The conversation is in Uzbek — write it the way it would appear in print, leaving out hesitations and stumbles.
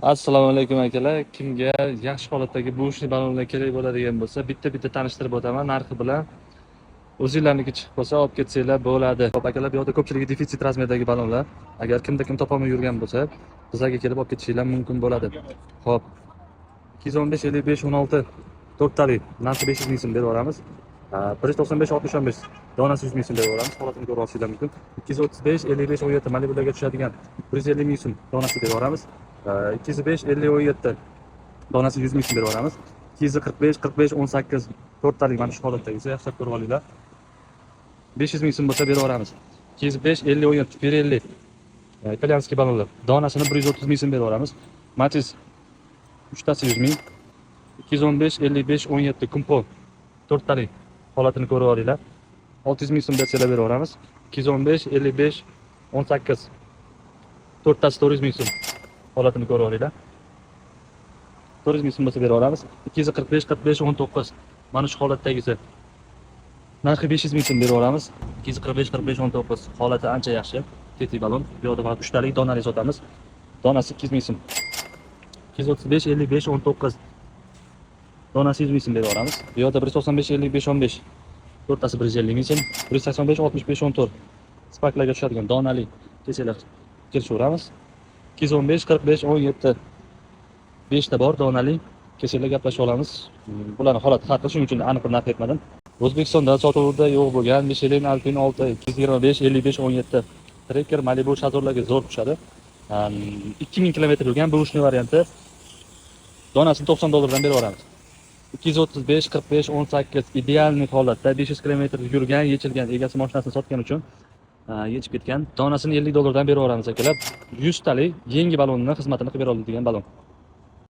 Assalomu alaykum, akalar. Kimga yaxshi holatdagi бэушный ballonlar kerak bo'ladigan bo'lsa, bitta-bitta tanishtirib o'taman narxi bilan. O'zinglarniki chiqib qolsa, olib ketsanglar bo'ladi. Xo'p, akalar, bu yoqda ko'pchiligi defitsit razmerdagi ballonlar. Agar kimda kim topolmay yurgan bo'lsa, bizlarga kelib olib ketishinglar mumkin bo'ladi. Xo'p. 215 55 16 to'rttalik, narxi 500 ming so'm berib yuboramiz. 195 60 15, donasi 100 ming so'm berib yuboramiz. Holatini ko'rib olishinglar mumkin. 235 55 17, Malibularga tushadigan, 150 ming so'm donasi berib yuboramiz. 205 50 17, donasi 100 ming so'm berib yuboramiz. 245 45 18, to'rttalik, mana shu holatdagisi, yaxshilab ko'rib olinglar. 500 ming so'm bo'lsa berib yuboramiz. 205 50 17, Pirelli итальянский ballonlar, donasini 130 ming so'm berib yuboramiz. Matiz, uchtasi 100 ming. 215 55 17, Kumpo, to'rttalik, holatini ko'rib olinglar. 600 ming so'm bersanglar, berib yuboramiz. 215 55 18, to'rttasi 400 ming so'm, holatini ko'rib olinglar. 400 ming so'm bo'lsa, berib yuboramiz. 245 45 19, mana shu holatdagisi, narxi 500 ming so'm berib yuboramiz. 245 45 19, holati ancha yaxshi. Tetik ballon. Bu yoqda faqat uchtalik donali sotamiz. Donasi 200 ming so'm. 235 55 19, donasi 100 ming so'm berib yuboramiz. Bu yoqda 195 55 15, to'rttasi 150 ming so'm. 185 65 14, Sparklarga tushadigan, donali, kelsanglar, kelishaveramiz. 215 45 17, beshta bor donali, kelsanglar, gaplashib olamiz. Bularni holati har xil, shuning uchun aniq bir narx aytmadim. O'zbekistonda sotuvda yo'q bo'lgan Michelin Alpine 6, 225 55 17, Tracker, Malibu, Shazorlarga zo'r tushadi. 2000 kilometr yurgan бэушный varianti, donasini 90 dollardan berib yuboramiz. 235 45 18, идеальный holatda, 500 kilometr yurgan, yechilgan, egasi mashinasini sotgan uchun yechib ketgan. Donasini 50 dollardan berib yuboramiz, akalar. 100 talik yangi ballonni xizmatini qilib bera oladigan ballon.